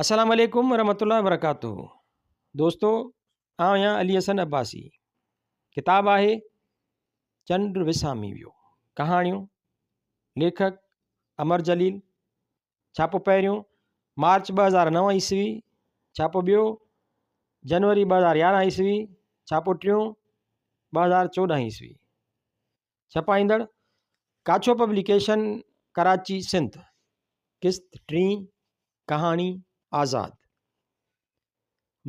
السلام عليڪم ورحمة الله وبرڪاته دوستو آئون آهيان علي حسن عباسي ڪتاب آهي چنڊ وسامي ويو ڪهاڻيون ليکڪ امر جليل ڇاپو پهريون مارچ 2009 عيسوي ڇاپو ٻيو جنوري 2011 عيسوي ڇاپو ٽيون 2014 عيسوي ڇپائيندڙ ڪاڇو پبليڪيشن ڪراچي سنڌ قسط ٽين ڪهاڻي آزاد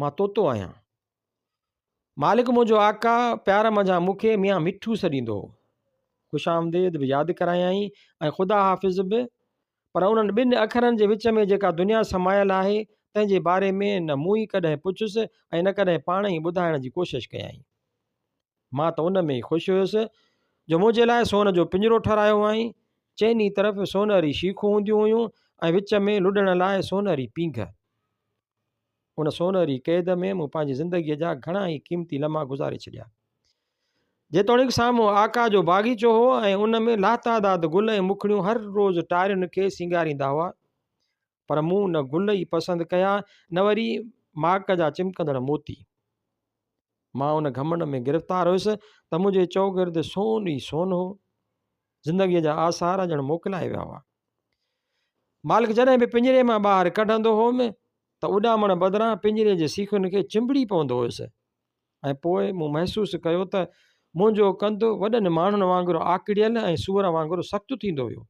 مان طوطو آهيان مالڪ منهنجو آقا پيار منجهان مون کي ميان مٺو سڏيندو هو خوش آمديد به ياد ڪرايائين ۽ خدا حافظ به پر انهن ٻن اکرن جي وچ ۾ جيڪا دنيا سمايل آهي تنهن جي باري ۾ نه مون ئي ڪڏهن پڇيس ۽ نه ڪڏهن پاڻ ئي ٻڌائڻ جي ڪوشش ڪيائين مان ته ان ۾ ئي خوش هيس جو منهنجي لاء سون جو پڃرو ٺهرايو هئائين. چئني طرف سونهري شيخون هونديون هيون ۽ وچ ۾ لڏڻ لاء سونهري پينگهه. ان سونهري قيد ۾ مون پنهنجي زندگيء جا گهڻا ئي قيمتي لمحا گذاري ڇڏيا. جيتوڻيڪ سامهون آقا جو باغيچو هو ۽ ان ۾ لاتعداد گل ۽ مکڙيون هر روز ٽارين کي سينگاريندا هئا، پر مون نه گل ئي پسند ڪيا نه وري ماڪ جا چمڪندڙ موتي. مان ان گهمنڊ ۾ گرفتار هيس ته منهنجي چؤگرد سون ئي سون هو. زندگيء جا آثار ڄڻ موڪلائي ويا هئا. مالڪ جڏهن به پڃري مان ٻاهر ڪڍندو هوم ته اڏامڻ بدران پڃري جي سيخن کي چنبڙي پوندو هيس ۽ پوء مون محسوس ڪيو ته منهنجو ڪنڌ وڏن ماڻهن وانگر آڪڙيل ۽ سوئر وانگر سخت ٿيندو ويو.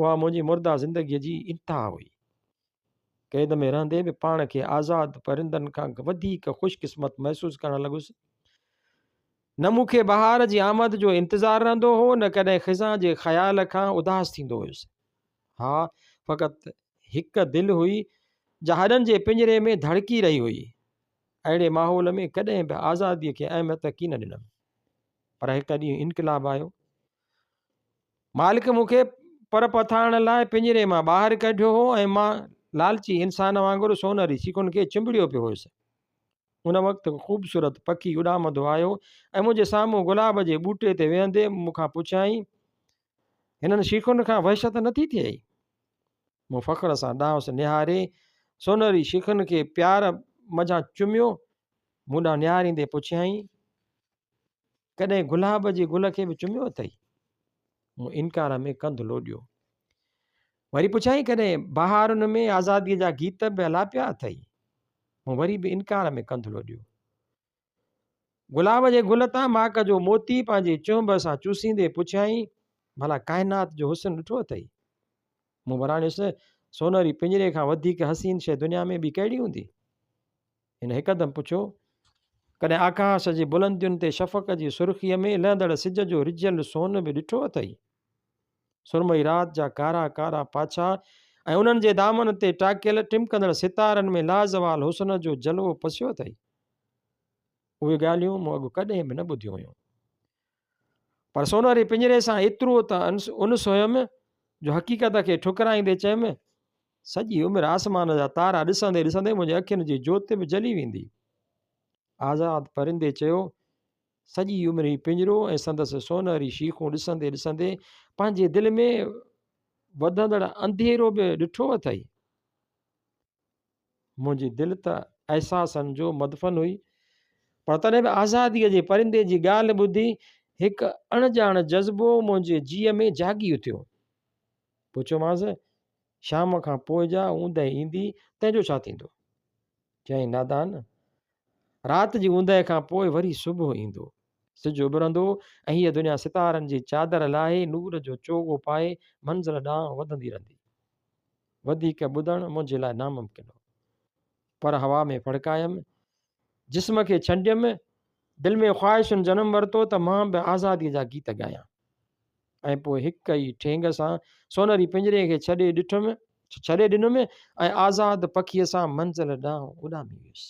اها منهنجي مرده زندگيء جي انتها هئي. قيد ۾ رهندي به پاڻ کي آزاد پرندن کان وڌيڪ خوش قسمت محسوس ڪرڻ لڳس. نه مون کي بهار جي آمد جو انتظار رهندو هو، نه ڪڏهن خزان جي خيال کان اداس ٿيندو هيس. ها، فقط هڪ دل هئي، جا هڏن جي پڃري ۾ ڌڙڪي رهي هئي. اهڙي ماحول ۾ ڪڏهن به آزاديء کي اهميت ڪين ڏنم. پر هڪ ڏينهن انقلاب آيو. مالڪ مون کي پر پٿارڻ لاء پڃري مان ٻاهر ڪڍيو هو ۽ مان لالچي انسان وانگر سونهري سيخن کي چنبڙيو پيو هيس. ان وقت هڪ خوبصورت پکي اڏامندو آيو ۽ منهنجي سامهون گلاب جي ٻوٽي تي ويهندي مون کان پڇيائين، هنن شيخن کان وحشت نٿي ٿئي؟ مون فخر سان ڏانهس نهاري سونهري شيخن کي پيار منجهان چميو. مون ڏانهن نهاريندي پڇيائين، ڪڏهن گلاب جي گل کي به چميو اٿئي؟ مون انڪار ۾ ڪنڌ لوڏيو. وري پڇيائين ڪڏهن بهارن ۾ آزاديء جا گيت به الاپيا اٿئي؟ مون وري به انڪار ۾ ڪنڌ لوڏيو. گلاب جي گل تان ماڪ جو موتي پنهنجي چهنب سان چوسيندي پڇيائين ڀلا ڪائنات جو حسن ڏٺو اٿئي؟ مون وراڻيس سونهري پڃري کان وڌيڪ حسين شيء دنيا ۾ ٻي ڪهڙي هوندي؟ هن هڪدم پڇيو، ڪڏهن آڪاش جي بلندين تي شفق جي سرخيء ۾ لهندڙ سج جو رجهيل سون به ڏٺو اٿئي؟ سرمئي رات جا ڪارا ڪارا پاڇا ۽ انهن جي دامن تي ٽاڪيل ٽمڪندڙ ستارن ۾ لازوال حسن جو جلوو پسيو اٿئي؟ اهي ڳالهيون مون اڳ ڪڏهن به نه ٻڌيون هيون. پر سونهري پڃري سان ايترو ته انس هيم جو حقيقت کي ٺڪرائيندي چيم، سڄي عمر آسمان جا تارا ڏسندي ڏسندي منهنجي اکين جي جوت به جلي ويندي. آزاد پرندي چيو، سڄي عمر هي پڃرو ۽ سندس سونهري شيخون ڏسندي ڏسندي پنهنجي دل ۾ وڌندڙ انڌيرو به ڏٺو اٿئي؟ منهنجي دل ته احساسن جو مدفن هئي، پر تڏهن به آزاديء جي پرندي جي ڳالهه ٻڌي هڪ اڻڄاڻ جذبو منهنجي جيء ۾ جاڳي اٿيو. پڇيومانس، شام کان پوء جا اوندهه ايندي، تنهن جو ڇا ٿيندو؟ چيائين، نادان! رات جي اوندهه کان پوء وري صبح ايندو. سج اڀرندو ۽ هيء دنيا ستارن جي چادر لاهي نور جو چوغو پائي منزل ڏانهن وڌندي رهندي. وڌيڪ ٻڌڻ منهنجي لاء ناممڪن هو. پر هوا ۾ ڦڙڪايم، جسم کي ڇنڊيم، دل ۾ خواهشن جنم ورتو ته مان به آزاديء جا گيت ڳايان. ۽ پوء هڪ ئي ٺينگ سان سونهري پڃري کي ڇڏي ڏٺم، ڇڏي ڏنم ۽ آزاد پکيء سان منزل ڏانهن اڏامي ويس.